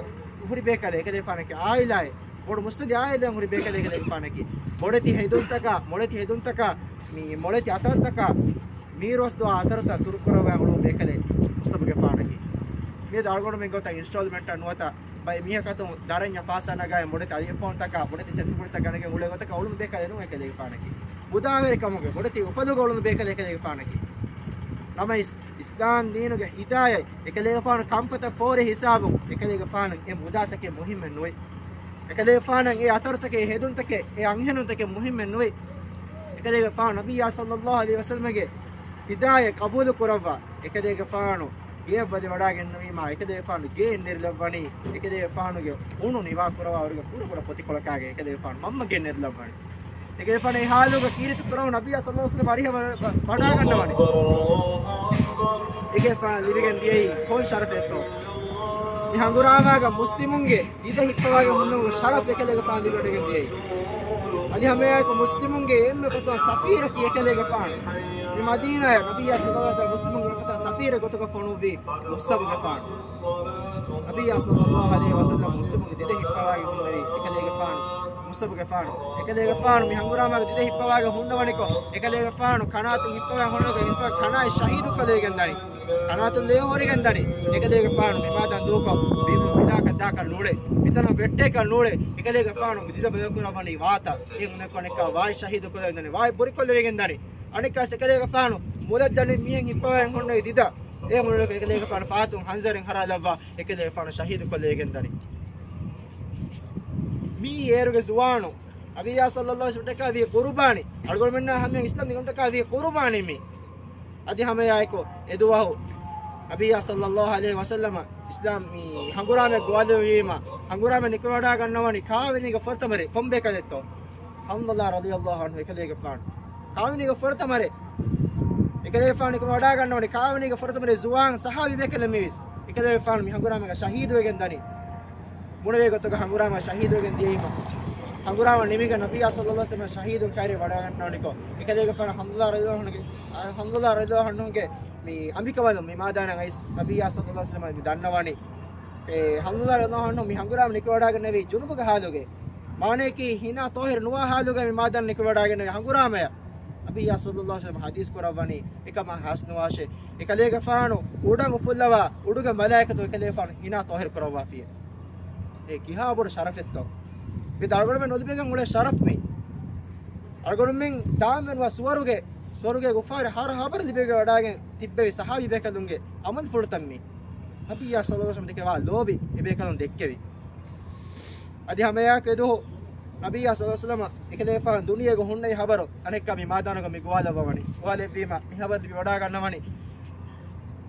ހުރި ބޭކަލެއް އެކަލޭގެފާނަކީ. އާއިލާއެއް. ބޮޑު މުސްލިމް އާއިލާއެއް ހުރި ބޭކަލެއް އެކަލޭގެފާނަކީ. ބޮޑެތި ހެދުންތަކާ، މޮޅެތި ހެދުންތަކާ، މި މޮޅެތި އަތަރުތަކާ، މީރޯސް ދުވާ އަތަރުތައް ދުރުކުރައްވާ އުޅުނު ބޭކަލެއް މުޞްޢަބުގެފާނަކީ. މިއަދު އަޅުގަނޑުމެން ގޮތަށް އިންސްޓޯލްމަންޓަށް ނުވަތަ ބައެއް މީހަކަށް ދަރަންޏަށް ފާސާ ނަގާ މޮޅެތި އަލިފޯންތަކާ، މޮޅެތި ސެންޓްފުޅިތައް ގަނެގެން އުޅޭ ގޮތަކަށް އުޅުނު ބޭކަލެއް ނޫން އެކަލޭގެފާނަކީ. މުދާވެރިކަމުގެ ބޮޑެތި އުފަލުގަ އުޅުނު ބޭކަލެއް އެކަލޭގެފާނަކީ. ނަމަވެސް، އިސްލާމް ދީނުގެ ހިދާޔަތް އެކަލޭގެފާނު ކަންފަތަށް ފޯރި ހިސާބުން އެކަލޭގެފާނަށް އެ މުދާތަކެއް މުހިއްމެއް ނުވޭ. އެކަލޭގެފާނަށް އެ އަތަރުތަކެއް، އެ ހެދުންތަކެއް، އެ އަންހެނުންތަކެއް މުހިއްމެއް ނުވޭ. އެކަލޭގެފާނު ނަބިއްޔާ ޞައްލައްލާހު ޢަލައިހި ވަސައްލަމަގެ ހިދާޔަތް ޤަބޫލު ކުރައްވާ، އެކަލޭގެފާނު ގެޔަށް ވަދެ ވަޑާގެންނެވީމާ، އެކަލޭގެފާނު ގެއެއް ނެރިލައްވަނީ، އެކަލޭގެފާނުގެ އުނު ނިވާ ކުރައްވާ ވަރުގެ ކުޑަ ކުޑަ ފޮތިކޮޅަކާގެ އެކަލޭގެފާނު މަންމަ ގެއެއް ނެރިލައްވަނީ. އެކަލޭގެފާނު އެ ހާލުގަ ކީރިތި ކުރަމުން ނަބިއްޔާ ޞައްލައްލާހު ޢަލައިހި ވަސައްލަމަ އަރިހަށް ވަ-، ވަ-، ވަޑާގަންނަވަނީ. އެކަލޭގެފާނަށް ލިބިގެން ދިޔައީ ކޮން ޝަރަފެއްތޯ؟ މި ހަނގުރާމާގަ މުސްލިމުންގެ ދިދަ ހިއްޕަވާގެން ހުންނަމުގެ ޝަރަފް އެކަލޭގެފާނު ލިބިވަޑައިގެން ދިޔައީ. އަދި ހަމައެއާއެކު މުސްލިމުންގެ އެންމެ ފުރަތަމަ ސަފީރަކީ އެކަލޭގެފާނު. މި މަދީނާއަށް ނަބިއްޔާ ޞައްލައްލާހު ޢަލައިހި ވަސައްލަމަ މުސްލިމުންގެ ފުރަތަމަ ސަފީރެއް ގޮތުގަ ފޮނުއްވީ މުޞްޢަބުގެފާނު. ނަބިއްޔާ ޞައްލައްލާހު ޢަލައިހި ވަސައްލަމަ މުސްލިމުންގެ ދިދަ ހިއްޕަވާގެން ހުންނެވީ އެކަލޭގެފާނު، މުޞްޢަބުގެފާނު. އެކަލޭގެފާނު މި ހަނގުރާމާގަ ދިދަ ހިއްޕަވާގެން ހުންނަވަނިކޮށް، އެކަލޭގެފާނު ކަނާތުން ހިއްޕަވާ ހުންނަވަނިކޮށް، އެކަލޭގެފާނު ކަނާތް ޝަހީދު ކޮށްލެވިގެން ދަނީ. ކަނާތުން ލޭ ހޯރިގެން ދަނީ. އެކަލޭގެފާނު މި މާދަން ދޫކޮށް، ބީމު ފިލާކަށް ދާކަށް ނޫޅޭ. މިތަނަށް ވެއްޓޭކަށް ނޫޅޭ. އެކަލޭގެފާނު ދިދަ ބަދަލުކުރައްވަނީ ވާތަށް. އެ އުނެއްކޮނެއްކާ ވާތް ޝަހީދު ކޮށްލެވިގެން ދަނީ. ވާތް ބުރިކޮށްލެވިގެން ދަނީ. އަނެއްކާސް އެކަލޭގެފާނު މުލައް ދަނީ މިހެން ހިއްޕަވައި ހުންނެވި ދިދަ. އެ މުޅި އެކަލޭގެފާނު ފާތުން ހަންޖަރެއް ހަރާލައްވާ އެކަލޭގެފާނު ޝަހީދު ކޮށްލެވިގެން ދަނީ. މީ އޭރުގެ ޒުވާނު. ނަބިއްޔާ ޞައްލައްލާހު ޢަލައިހި ވަސައްލަމަ ވީ ޤުރުބާނީ. އަޅުގަނޑުމެންނާ ހަމައަށް އިސްލާމް ދީނަށްޓަކާ ވީ ޤުރުބާނީ މީ. އަދި ހަމައެއާއެކު އެދުވަހު ނަބިއްޔާ ޞައްލައްލާހު ޢަލައިހި ވަސައްލަމަ އިސްލާމް މި ހަނގުރާމަ ގޮވާލެވީމަ، ހަނގުރާމަ ނިކުމެވަޑާގަންނަވަނީ ކާވެނީގެ ފުރަތަމަރެ ކޮން ބޭކަލެއްތޯ؟ ޙަންޒަލާ ރަޟިޔައްލާހު ޢަންހު އެކަލޭގެފާނު. ކާވެނީގެ ފުރަތަމަރެ އެކަލޭގެފާނު ނިކުމެވަޑާގަންނަވަނީ ކާވެނީގެ ފުރަތަމަރެ ޒުވާން ސަހާބީ ބޭކަލެއް މިވީސް. އެކަލޭގެފާނު މި ހަނގުރާމަގަ ޝަހީދުވެގެން ދަނީ. ބުނެވޭ ގޮތުގަ ހަނގުރާމަ ޝަހީދުވެގެން ދިޔައީމަ، ހަނގުރާމަ ނިމިގެން ނަބިއްޔާ ޞައްލައްލާހު ޢަލައިހި ވަސައްލަމަ ޝަހީދުން ކައިރި ވަޑައިގަންނަވަނިކޮށް، އެކަލޭގެފާނު ޙަންޒަލާ ރަޟިޔައްލާހު ޢަންހުގެ، ޙަންޒަލާ ރަޟިޔައްލާހު ޢަންހުގެ މި އަނބިކަނބަލުން މި މާދާނަށް އައިސް ނަބިއްޔާ ޞައްލައްލާހު ޢަލައިހި ވަސައްލަމަ މި ދަންނަވަނީ. އެ ޙަންޒަލާ ރަޟިޔައްލާހު ޢަންހު މި ހަނގުރާމަ ނިކުމެވަޑައިގަންނެވީ ޖުނުބުގެ ޙާލުގައި. މާނަޔަކީ ހިނާ ޠާހިރު ނުވާ ޙާލުގައި މި މާދާނަށް ނިކުމެވަޑައިގަންނެވީ. ހަނގުރާމަޔަށް ނަބިއްޔާ ޞައްލައްލާހު ޢަލައިހި ވަސައްލަމަ ޙަދީޘް ކުރައްވަނީ، އެކަމާ ހާސްނުވާށޭ. އެކަލޭގެފާނު އުޑަށް އުފުއްލަވާ، އުޑުގެ މަލާއިކަތު އެކަލޭގެފާނު ހިނާ ޠާހިރު ކުރައްވާފިޔޭ. އެ ކިހާ ބޮޑު ޝަރަފެއްތޯ؟ މި އަޅުގަނޑުމެން ނުލިބިގެން އުޅޭ ޝަރަފް މީ. އަޅުގަނޑުމެން ދާންވެންވާ ސުވަރުގެ، ސުވަރުގެ ގުފާރި ހަރަ ހަބަރު ލިބިގެން ވަޑާގެން ތިއްބެވި ޞަޙާބީ ބޭކަލުންގެ ޢަމަލުފުޅުތައް މީ. ނަބިއްޔާ ޞައްލަﷲ ޢަލައިހި ވަސައްލަމަ ދެކެވާ ލޯބި އެބޭކަލުން ދެއްކެވި. އަދި ހަމައެއާއެކު އެދުވަހު ނަބިއްޔާ ޞައްލަﷲ ޢަލައިހި ވަސައްލަމަ އެކަލޭގެފާނު ދުނިޔޭގަ ހުންނެވި ހަބަރު އަނެއްކާ މި މާދާނުގަ މި ގޮވާލައްވަވަނީ. ގޮވާލެއްވީމަ މި ހަބަރު ލިބި ވަޑާގަންނަވަނީ.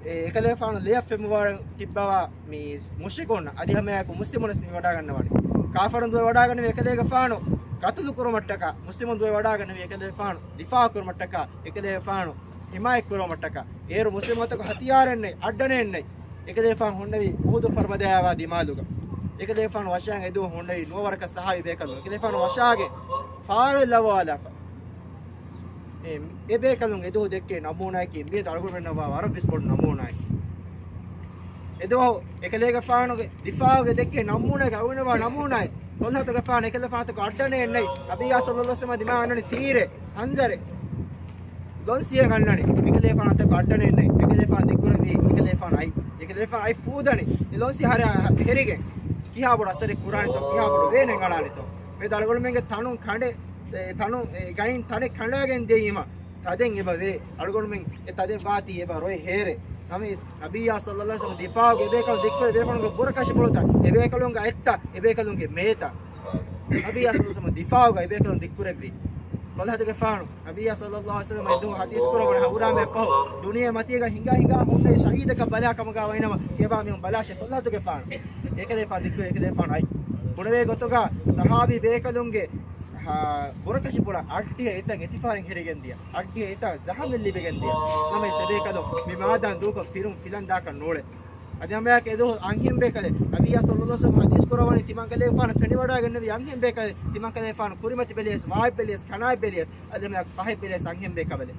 އެ އެކަލޭގެފާނު ލެޔަށް ފެންވަޑައިގެން ތިއްބަވާ މި މުޝްރިކުންނަށް އަދި ހަމައެއާއެކު މުސްލިމުންވެސް މި ވަޑާގަންނަވަނީ. ކާފަރުން ދުވެ ވަޑާގަންނެވި އެކަލޭގެފާނު ޤަތުލު ކުރުމަށްޓަކާ، މުސްލިމުން ދުވެ ވަޑާގަންނެވި އެކަލޭގެފާނު ދިފާޢު ކުރުމަށްޓަކާ، އެކަލޭގެފާނު ޙިމާޔަތް ކުރުމަށްޓަކާ، އޭރު މުސްލިމުން އަތުގަ ހަތިޔާރެއް ނެތް، އައްޑަނެއް ނެތް. އެކަލޭގެފާނު ހުންނެވި އުޙުދު ފަރުބަދަޔާވާ ދިމާލުގަ. އެކަލޭގެފާނު ވަށައިގެން އެދުވަހު ހުންނެވި ނުވަވަރަކަށް ޞަޙާބީ ބޭކަލުން. އެކަލޭގެފާނު ވަށާގެން ފާރަށް ލައްވާލާފަ. އެ، އެ ބޭކަލުން އެދުވަހު ދެއްކެވި ނަމޫނާއަކީ މިއަދު އަޅުގަނޑުމެންނަށްވާ ވަރަށް ވެސް ބޮޑު ނަމޫނާއެއް. އެދުވަހު އެކަލޭގެފާނުގެ ދިފާޢުގަ ދެއްކެވި ނަމޫނާއަކީ އަޅުގަނޑުމެންނަށްވާ ނަމޫނާއެއް. ޠަލްޙަތުގެފާނު އެކަލޭގެފާނު އަތުގަ އައްޑަނެއް ނެތް. ނަބިއްޔާ ޞައްލަﷲ ޢަލައިހި ވަސައްލަމަ ދިމާއަށް އަންނަނީ ތީރެއް، ޚަންޖަރެއް. ލޮންސިއެއް އަންނަނީ. އެކަލޭގެފާނު އަތުގަ އައްޑަނެއް ނެތް. އެކަލޭގެފާނު ދިއްކުރެއްވީ، އެކަލޭގެފާނު އަތް، އެކަލޭގެފާނު އަތް ފޫދަނީ. އެ ލޮންސި ހަރި ހެރިގެން ކިހާ ބޮޑު އަސަރެއް ކުރާނެތޯ، ކިހާ ބޮޑު ވޭނެއް އަޅާނެތޯ. މިއަދު އަޅުގަނޑުމެންގެ ތަނުން ކަނޑެއް، އެ ތަނުން، އެ ގައިން ތަނެއް ކަނޑައިގެން ދިޔައީމަ ތަދެއް އެބަ ވޭ. އަޅުގަނޑުމެން އެ ތަދެއް ވާތީ އެބަ ރޮއެ ހޭރެ. ނަމަވެސް ނަބިއްޔާ ޞައްލަﷲ ޢަލައިހި ވަސައްލަމަ ދިފާޢުގަ އެބޭކަލުން ދިއްކުރެއްވި ބޭފުޅުންގެ ބުރަކަށި ފުޅުތައް، އެބޭކަލުންގެ އަތްތައް، އެބޭކަލުންގެ މޭތައް. ނަބިއްޔާ ޞައްލަﷲ ޢަލައިހި ވަސައްލަމަ ދިފާޢުގަ އެބޭކަލުން ދިއްކުރެއްވި. ޠަލްޙަތުގެފާނު ނަބިއްޔާ ޞައްލަﷲ ޢަލައިހި ވަސައްލަމަ އެދުވަހު ޙަދީޘް ކުރައްވަނީ ހަނގުރާމައަށްފަހު ދުނިޔެ މަތީގަ ހިނގާ ހިނގާ ހުންނެވި ޝަހީދަކަށް ބަލާ ކަމުގަ ވަނީނަމަ ތިޔަބާ މީހުން ބަލާށޭ ޠަލްޙަތުގެފާނު. އެކަލޭގެފާނު ދިއްކުރެއްވި އެކަލޭގެފާނު އަތް. ބުނެވޭ ގޮތުގަ ޞަޙާބީ ބޭކަލުންގެ، އާ، ބުރަކަށި ފުޅަށް އައްޑިހަ އެތައް އެތިފަހަރެއް ހެރިގެން ދިޔަ. އައްޑިހަ އެތައް ޒަޚަމެއް ލިބިގެން ދިޔަ. ނަމަވެސް އެބޭކަލުން މި މާދާން ދޫކޮށް ފިރުން ފިލަން ދާކަށް ނޫޅޭ. އަދި ހަމައެއާއެކު އެދުވަހު އަންހެން ބޭކަލެއް، ނަބިއްޔާ ޞައްލަﷲ ޢަލައިހި ވަސައްލަމަ ޙަދީޘް ކުރައްވަނީ ތިމަން ކަލޭގެފާނު ފެނިވަޑައިގެންނެވި އަންހެން ބޭކަލެއް، ތިމަން ކަލޭގެފާނު ކުރިމަތި ބެލިޔަސް، ވާތް ބެލިޔަސް، ކަނާތް ބެލިޔަސް، އަދި ހަމައެއާއެކު ފަހެއް ބެލިޔަސް އަންހެން ބޭކަލެއް.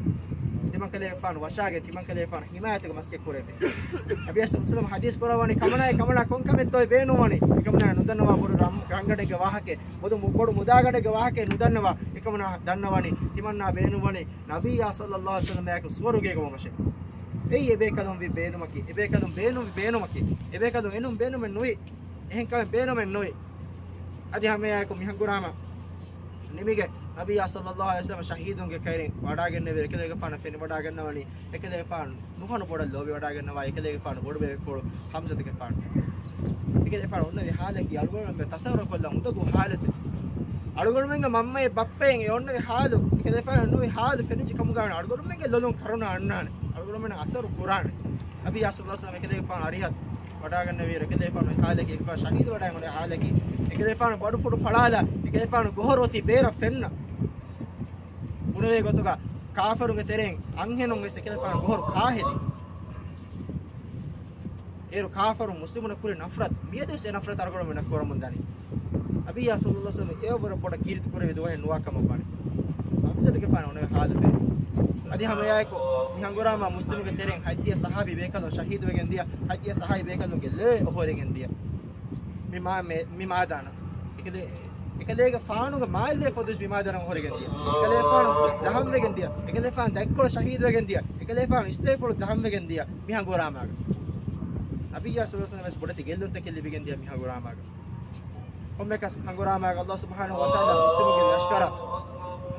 ތިމަން ކަލޭގެފާނު ވަށާގެން ތިމަން ކަލޭގެފާނު ޙިމާޔަތުގެ މަސައްކަތް ކުރެއްވި. ނަބިއްޔާ ޞައްލަﷲ ޢަލައިހި ވަސައްލަމަ ޙަދީޘް ކުރައްވަނީ ކަމަނާއޭ ކަމަނާ ކޮން ކަމެއްތޯ ބޭނުންވަނީ؟ އެކަމަނާ ނުދަންނަވާ ބޮޑު ރަން-، ރަނގަޑެއްގެ ވާހަކައެއް، ބޮޑު މު-، ބޮޑު މުދާގަޑެއްގެ ވާހަކައެއް ނުދަންނަވާ. އެކަމަނާ ދަންނަވަނީ ތިމަންނާ ބޭނުންވަނީ ނަބިއްޔާ ޞައްލަﷲ ޢަލައިހި ވަސައްލަމައާއެކު ސުވަރުގޭގަ ވުމަށޭ. އެއީ އެބޭކަލުން ވި ބޭނުމަކީ، އެބޭކަލުން ބޭނުންވި ބޭނުމަކީ، އެބޭކަލުން އެނުން ބޭނުމެއް ނުވި، އެހެން ކަމެއް ބޭނުމެއް ނުވި. އަދި ހަމައެއާއެކު މި ހަނގުރާމަ ނިމިގެން ނަބިއްޔާ ޞައްލަﷲ ޢަލައިހި ވަސައްލަމަ ޝަހީދުންގެ ކައިރިން ވަޑާގެންނެވި އެކަލޭގެފާނު ފެނިވަޑާގަންނަވަނީ، އެކަލޭގެފާނު ނުހަނު ބޮޑަށް ލޯބިވަޑާގަންނަވާ އެކަލޭގެފާނު ބޮޑުބޭބެފުޅު ޙަމްޒަތުގެފާނު. އެކަލޭގެފާނު އޮންނަވި ޙާލަކީ އަޅުގަނޑުމެން ތަޞައްވަރުކޮށްލަން އުނދަގޫ ޙާލަތެއް. އަޅުގަނޑުމެންގެ މަންމައެއް ބައްޕައެއް އެ އޮންނަވި ޙާލު، އެކަލޭގެފާނު އޮންނަވި ޙާލު ފެނިއްޖެ ކަމުގައި ވަނީ އަޅުގަނޑުމެންގެ ލޮލުން ކަރުނަ އަންނާނެ. އަޅުގަނޑުމެންނަށް އަސަރު ކުރާނެ. ނަބިއްޔާ ޞައްލަﷲ ޢަލައިހި ވަސައްލަމަ އެކަލޭގެފާނު އަރިހަށް ވަޑާގަންނެވިއިރު އެކަލޭގެފާނު އޮތް ޙާލަކީ، އެކަލޭގެފާނު ޝަހީދު ވަޑައިގެން އޮތް ޙާލަކީ، އެކަލޭގެފާނު ބަޑުފުޅު ފަޅާލާ، އެކަލޭގެފާނު ގޮހޮރު އޮތީ ބޭރަށް ފެންނަ. ބުނެވޭ ގޮތުގަ ކާފަރުންގެ ތެރެއިން އަންހެނުން ވެސް އެކަލޭގެފާނު ގޮހޮރު ކާހެދި. އޭރު ކާފަރުން މުސްލިމުންނަށް ކުރި ނަފްރަތު، މިއަދުވެސް އެ ނަފްރަތު އަޅުގަނޑުމެންނަށް ކުރަމުން ދަނީ. ނަބިއްޔާ ޞައްލަﷲ ޢަލައިހި ވަސައްލަމަ އެވަރަށް ބޮޑަށް ކީރިތި ކުރެވި ދުވަހެއް ނުވާ ކަމަށް ވާނެ. ޙަމްޒަތުގެފާނު އޮންނަވި ޙާލު ފެނި. އަދި ހަމައެއާއެކު މި ހަނގުރާމާ މުސްލިމުންގެ ތެރެއިން ހަތްދިހަ ޞަޙާބީ ބޭކަލުން ޝަހީދުވެގެން ދިޔަ، ހަތްދިހަ ޞަޙާބީ ބޭކަލުންގެ ލޭ އޮހޮރިގެން ދިޔަ. މި މާ-، މެ-، މި މާދާނަށް. އެކަލޭ-، އެކަލޭގެފާނުގެ މާލޭ ފޮދުވެސް މި މާދާނަށް އޮހޮރިގެން ދިޔަ. އެކަލޭގެފާނު ޒަޚަމްވެގެން ދިޔަ. އެކަލޭގެފާނު ދަތްކޮޅު ޝަހީދުވެގެން ދިޔަ. އެކަލޭގެފާނު އިސްތަށިފުޅު ޒަޚަމްވެގެން ދިޔަ. މި ހަނގުރާމާގަ. ނަބިއްޔާ ޞައްލަﷲ ޢަލައިހި ވަސައްލަމަ ވެސް ބޮޑެތި ގެއްލުންތަކެއް ލިބިގެން ދިޔަ މި ހަނގުރާމާގަ. ކޮންމެއަކަސް ހަނގުރާމާގަ ﷲ ސުބްޙާނަހޫ ވަތަޢާލާ މުސްލިމުންގެ ލަޝްކަރަށް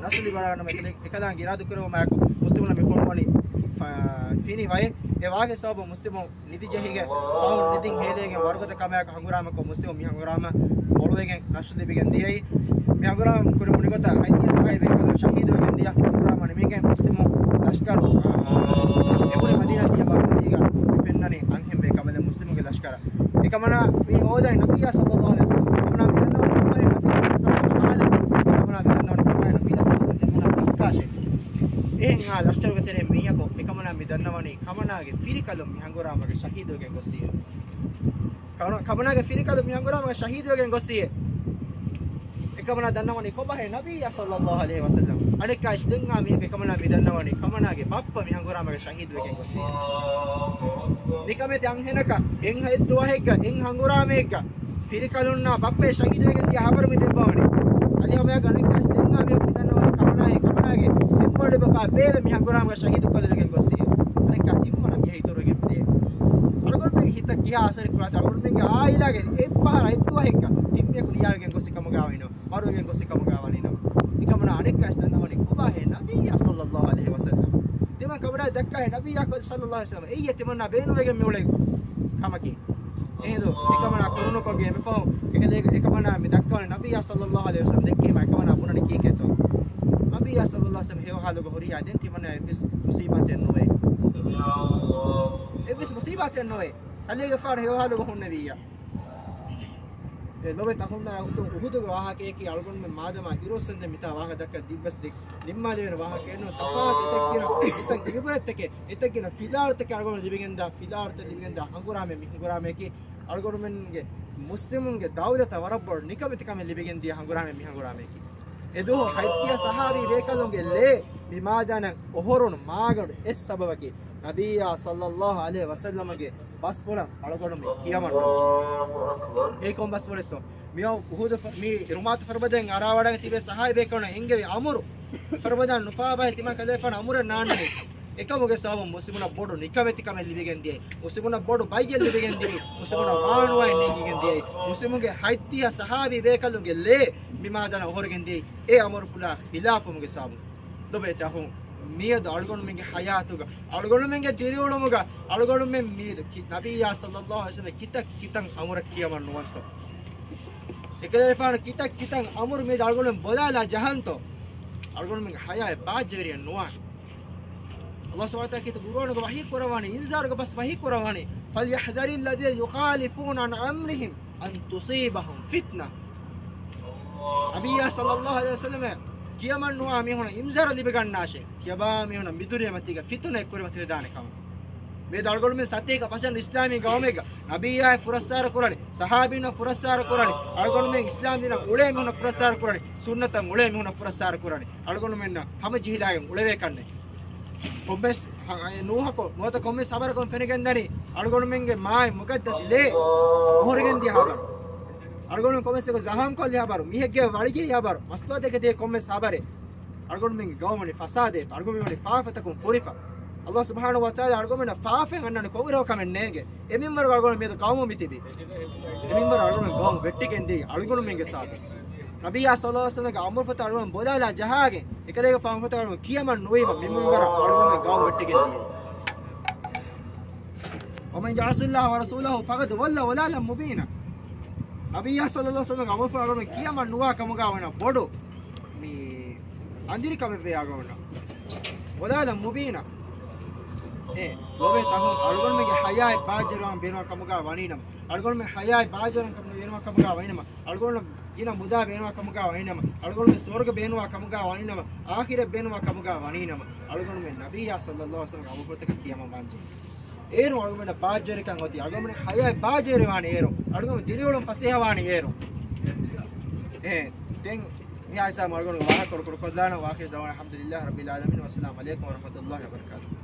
ނަޞްރު ލިބިވަޑައިގަންނަވަނީ އެކަލާނގެ އިރާދަކުރެއްވުމާއެކު މުސްލިމުންނަށް މި ފޮނުވަނީ ފަ-، ފިނި ވައެއް. އެ ވާގެ ސަބަބުން މުސްލިމުން ނިދި ޖެހިގެން، ފަހުން ނިދިން ހޭލިގެން ވަރުގަދަ ކަމާއެކު ހަނގުރާމަކޮށް މުސްލިމުން މި ހަނގުރާމަ މޮޅުވެގެން ނަޝްރު ލިބިގެން ދިޔައީ. މި ހަނގުރާމަ ކުރި މުނިގޮތަށް ހަތްދިހަ ޞަޙާބީ ބޭކަލުން ޝަހީދުވެގެން ދިޔަ. ހަނގުރާމަ ނިމިގެން މުސްލިމުން ލަޝްކަރު، އާ، އެ ބުނި މަދީނާ ދިޔަ މަރުވީގަ ފެންނަނީ އަންހެން ބޭކަނބަލެއް މުސްލިމުންގެ ލަޝްކަރަށް. އެކަމަނާ މި ހޯދަނީ ނަބިއްޔާ ޞައްލަﷲ ޢަލައިހި ވަސައްލަމަ. އެކަމަނާ މި ދަންނަވަނީ ކޮބާހޭ ނަބިއްޔާ ޞައްލަﷲ ޢަލައިހި ވަސައްލަމަ އެކަމަނާ މި ދަންނަވަނީ ކޮބާހޭ ނަބިއްޔާ ޞައްލަﷲ ޢަލައިހި ވަސައްލަމަ އެކަމަނާ މި ދަންނަވަނީ ކަމަނާގެ ފިރިކަލުން މި ހަނގުރާމަގަ ޝަހީދުވެގެން ގޮއްސިއޭ. އެކަމަނާގެ ފިރިކަލުން މި ހަނގުރާމަގަ ޝަހީދުވެގެން ގޮއްސިއޭ. އެކަމަނާ މި ދަންނަވަނީ ކަމަނާގެ ފިރިކަލުން މި ހަނގުރާމަގަ ޝަހީދުވެގެން ގޮއްސިއޭ. ކަމަނާ-، ކަމަނާގެ ފިރިކަލުން މި ހަނގުރާމަގަ ޝަހީދުވެގެން ގޮއްސިއޭ. އެކަމަނާ ދަންނަވަނީ ކޮބާހޭ ނަބިއްޔާ ޞައްލަﷲ ޢަލައިހި ވަސައްލަމަ. އަނެއްކާވެސް ދެން އާ މީހަކު އެކަމަނާ މި ދަންނަވަނީ ކަމަނާގެ ބައްޕަ މި ހަނގުރާމަގަ ޝަހީދުވެގެން ގޮއްސިއޭ. ނިކަމެތި އަންހެނަކަށް އެއް ދުވަހެއްގަ އެއް ހަނގުރާމައެއްގަ ފިރިކަލުންނާ ބައްޕައެއް ޝަހީދުވެގެން ދިޔަ ހަބަރު މި ދެއްވަވަނީ. އަދި ހަމައެއާއެކު އަނެއްކާވެސް ދެން އާ މީހަކު މި ދަންނަވަނީ ކަމަނާއޭ، ކަމަނާގެ އެއްވަރު ބަފާ ބޭބެ މި ހަނގުރާމަގަ ޝަހީދު ކޮށްލެވިގެން ގޮއްސިއޭ. އަނެއްކާ ތިންވަނަ މީހާ އިތުރުވެގެން ދޭ. އަޅުގަނޑުމެންގެ ހިތަށް ކިހާ އަސަރެއް ކުރާތަ؟ އަޅުގަނޑުމެންގެ ޢާއިލާގެ އެއްފަހަރަށް އެއްދުވަހެއްގަ ތިން މީހަކު ނިޔާވެގެން ގޮއްސި ކަމުގައި ވަނީނަމަ، މަރުވެގެން ގޮއްސި ކަމުގައި ވަނީނަމަ. އެކަމަނާ އަނެއްކާސް ދަންނަވަނީ ކޮބާހޭ؟ ނަބިއްޔާ ޞައްލައްލާހު ޢަލައިހި ވަސައްލަމް. ތިމަން ކަމަނާ ދައްކާހޭ ނަބިއްޔާ ޞައްލައްލާހު ޢަލައިހި ވަސައްލަމް. އެއީ ތިމަންނާ ބޭނުންވެގެން މިއުޅޭ ކަމަކީ. އެހިނދު އެކަމަނާ ކުރުނުކޮށްގެ އެމެފަހު އެކަލޭގެ އެކަމަނާ މި ދައްކަވަނީ ނަބިއްޔާ ޞައްލައްލާހު ޢަލައިހި ވަސައްލަމް ދެއްކީމަ އެކަމަނާ ބުނަނީ ކީކޭތޯ؟ ނަބިއްޔާ ޞައްލައްލާހު ޢަލައިހި ވަސައްލަމް ހެޔޮ ހާލުގަ ހުރިހާ ދެން ތިމަންނާ އެއްވެސް މުޞީބާތެއް ނުވޭ. އެއްވެސް މުޞީބާތެއް ނުވޭ. ކަލޭގެފާނު ހެޔޮ ހާލުގަ ހުންނެވިއްޔާ. އެ ލޮބެތި އަޚުންނާ އުތުން އުޙުދުގެ ވާހަކަޔަކީ އަޅުގަނޑުމެން މާދަމާ އިރުއޮއްސެންދެން މިތާ ވާހަކަ ދައްކަން ދިއްވެސް ދެ-، ނިންމާލެވޭނެ ވާހަކައެއް ނޫން. ތަފާތު އެތައް ގިނަ، އެތައް އިބުރަތްތަކެއް، އެތައް ގިނަ ފިލާވަޅުތަކެއް އަޅުގަނޑު ލިބިގެންދާ، ފިލާވަޅުތައް ލިބިގެންދާ ހަނގުރާމައެއް މި ހަނގުރާމަޔަކީ. އަޅުގަނޑުމެންގެ މުސްލިމުންގެ ދައުލަތަށް ވަރަށް ބޮޑު ނިކަމެތިކަމެއް ލިބިގެން ދިޔަ ހަނގުރާމައެއް މި ހަނގުރާމަޔަކީ. އެދުވަހު ހަތްދިހަ ޞަޙާބީ ބޭކަލުންގެ ލޭ މި މާދަނަށް އޮހޮރުނު މާގަނޑު އެއް ސަބަބަކީ، ނަބިއްޔާ ޞައްލައްލާހު ޢަލައިހި ވަސައްލަމަގެ ބަސްފުޅަށް އަޅުގަނޑު މި ކިޔަމަން. އޭ ކޮން ބަސްފުޅެއްތޯ؟ މިއަށް އުޙުދު ފަ-، މި ރުމާތު ފަރުބަދައިން އަރާވަޑައިގެން ތިބޭ ޞަޙާބީ ބޭކަލުން އެންގެވި އަމުރު ފަރުބަދައިން ނުފާބަހެ ތިމާ ކަލޭފާނު އަމުރެއް ނާންނަނީ. އެކަމުގެ ސަބަބުން މުސްލިމުނަށް ބޮޑު ނިކަމެތިކަމެއް ލިބިގެން ދިޔައީ، މުސްލިމުނަށް ބޮޑު ބައްޔެއް ލިބިގެން ދިޔައީ، މުސްލިމުނަށް ވާނުވާއެއް ނޭނގިގެން ދިޔައީ، މުސްލިމުންގެ ހަތްދިހަ ޞަޙާބީ ބޭކަލުންގެ ލޭ މި މާދަނަށް އޮހޮރިގެން ދިޔައީ، އެ އަމުރުފުޅާ ޚިލާފުވުމުގެ ސަބަބުން. ލޮބޭތި އަޚުން، މިއަދު އަޅުގަނޑުމެންގެ ޙަޔާތުގަ، އަޅުގަނޑުމެންގެ ދިރިއުޅުމުގަ، އަޅުގަނޑުމެން މިއަދު ކި-، ނަބިއްޔާ ޞައްލައްލާހު ޢަލައިހި ވަސައްލަމް ކިތައް ކިތައް އަމުރެއް ކިޔަމަން ނުވަންތޯ؟ އެކަލޭފާނު ކިތައް ކިތައް އަމުރު މިއަދު އަޅުގަނޑުމެން ބޮލާލާ ޖަހަންތޯ؟ އަޅުގަނޑުމެންގެ ޙަޔާތް ބާއްޖަވެރިއެއް ނުވާނެ. ﷲ ސުބްޙާނަހޫ ވަތަޢާލާ ކީރިތި ޤުރްއާނުގަ ވަޙީ ކުރައްވާނީ، އިންޒާރުގެ ބަސް ވަޙީ ކުރައްވާނީ، فَلْيَحْذَرِ الَّذِينَ يُخَالِفُونَ عَنْ أَمْرِهِ أَنْ تُصِيبَهُمْ فِتْنَةٌ. ނަބިއްޔާ ޞައްލައްލާހު ޢަލައިހި ވަސައްލަމަށް ކިޔަމަން ނުވާ މީހުނަށް އިންޒާރު ލިބިގަންނާށޭ. ކިޔަބާ މީހުނަށް މި ދުނިޔެމަތީގަ ފިތުނައެއް ކުރިމަތިވެދާނެ ކަމަށް. މިއަދު އަޅުގަނޑުމެން ސަތޭކަ ޕަސެންޓް އިސްލާމީ ގައުމެއްގަ ނަބިއްޔާއަށް ފުރައްސާރަ ކުރަނީ، ޞަޙާބީންނަށް ފުރައްސާރަ ކުރަނީ، އަޅުގަނޑުމެން އިސްލާމް ދީނަށް އުޅޭ މީހުންނަށް ފުރައްސާރަ ކުރަނީ، ސުންނަތަށް އުޅޭ މީހުންނަށް ފުރައްސާރަ ކުރަނީ، އަޅުގަނޑުމެންނަށް ހަމަޖެހިލާގެން އުޅެވޭ ކަންނޭ. ކޮންމެސް ހަ-، އެ ނޫހަކު ނުވަތަ ކޮންމެސް ހަބަރަކުން ފެނިގެންދަނީ، އަޅުގަނޑުމެންގެ މާތް މުޤައްދަސް ލޭ އޮހޮރިގެން ދިޔަ ހަބަރު. އަޅުގަނޑުމެން ކޮންމެސް އެކު ޒަޚަމްކޮށްލި ހަބަރު، މީހެއްގެ ވަޅިޖެހި ހަބަރު، މަސްތުވާތަކެއް ދޭ ކޮންމެސް ހަބަރެއް. އަޅުގަނޑުމެންގެ ގައުމު ވަނީ ފަސާދައެއް، އަޅުގަނޑުމެން ވަނީ ފާފަތަކުން ފުރިފަ. ﷲ ސުބްޙާނަހޫ ވަތަޢާލާ އަޅުގަނޑުމެންނަށް ފާފައިން އަންނަނީ ކޮންއިރަކު ކަމެއް ނޭނގެ. އެ މިންވަރު އަޅުގަނޑު މިއަދު ގައުމު މިތިބީ. އެ މިންވަރު އަޅުގަނޑު ގައުމު ވެއްޓިގެން ދިޔައީ އަޅުގަނޑުމެންގެ ސަބަބުން. ނަބިއްޔާ ޞައްލައްލާހު ޢަލައިހި ވަސައްލަމްގެ އަމުރުފަތަށް އަޅުގަނޑު ބޮލާލާ ޖަހާގެން، އެކަލޭގެފާނު އަމުރުފަތަށް އަޅުގަނޑު ކިޔަމަން ނުވީމަ މި މިންވަރަށް އަޅުގަނޑުމެން ގައުމު ވެއްޓިގެން ދިޔައީ. وَمَنْ يَعْصِ اللَّهَ وَرَسُولَهُ فَقَدْ ضَلَّ ضَلَالًا مُبِينًا. ނަބިއްޔާ ޞައްލައްލާހު ޢަލައިހި ވަސައްލަމްގެ އަމުރުފަތަށް އަޅުގަނޑު ކިޔަމަން ނުވާ ކަމުގަ ވަނީ ބޮޑު މި އަނދިރިކަމެއް ވޭ އަޅުގަނޑުމެންނަށް. ޟަލާލަން މުބީނާ. އޭ، ލޯބިވެތި އަޚުން، އަޅުގަނޑުމެންގެ ޙަޔާތް ބާއްޖަވެރިވާން ބޭނުންވާ ކަމުގަ ވަނީނަމަ، އަޅުގަނޑުމެން ޙަޔާތް ބާއްޖަވެރިވާން ބޭނުންވާ ކަމުގަ ވަނީނަމަ، އަޅުގަނޑު ގިނަ މުދާ ބޭނުންވާ ކަމުގަ ވަނީނަމަ، އަޅުގަނޑުމެން ސުވަރުގެ ބޭނުންވާ ކަމުގަ ވަނީނަމަ، އާޚިރަތް ބޭނުންވާ ކަމުގަ ވަނީނަމަ، އަޅުގަނޑުމެން ނަބިއްޔާ ޞައްލައްލާހު ޢަލައިހި ވަސައްލަމްގެ އަމުރުފުޅުތަކަށް ކިޔަމަން ވާންޖެހޭ. އޭރުން އަޅުގަނޑަށް ބާއްޖަވެރިކަން އޮތީ، އަޅުގަނޑުމެން ޙަޔާތް ބާއްޖަވެރިވާނީ އޭރުން، އަޅުގަނޑު ދިރިއުޅުން ފަސޭހަވާނީ އޭރުން. އެ، ދެން މި އާއިސާ އަޅުގަނޑު ވާހަކަ ކުރު ކުރުކޮށްލާނަ، ވައާޚިރު ދަޢުވާނާ އަލްޙަމްދުލިއްލާހި ރައްބިލް ޢާލަމީން، ވައްސަލާމު ޢަލައިކުމް ވަރަޙްމަތުﷲި ވަބަރަކާތުހު.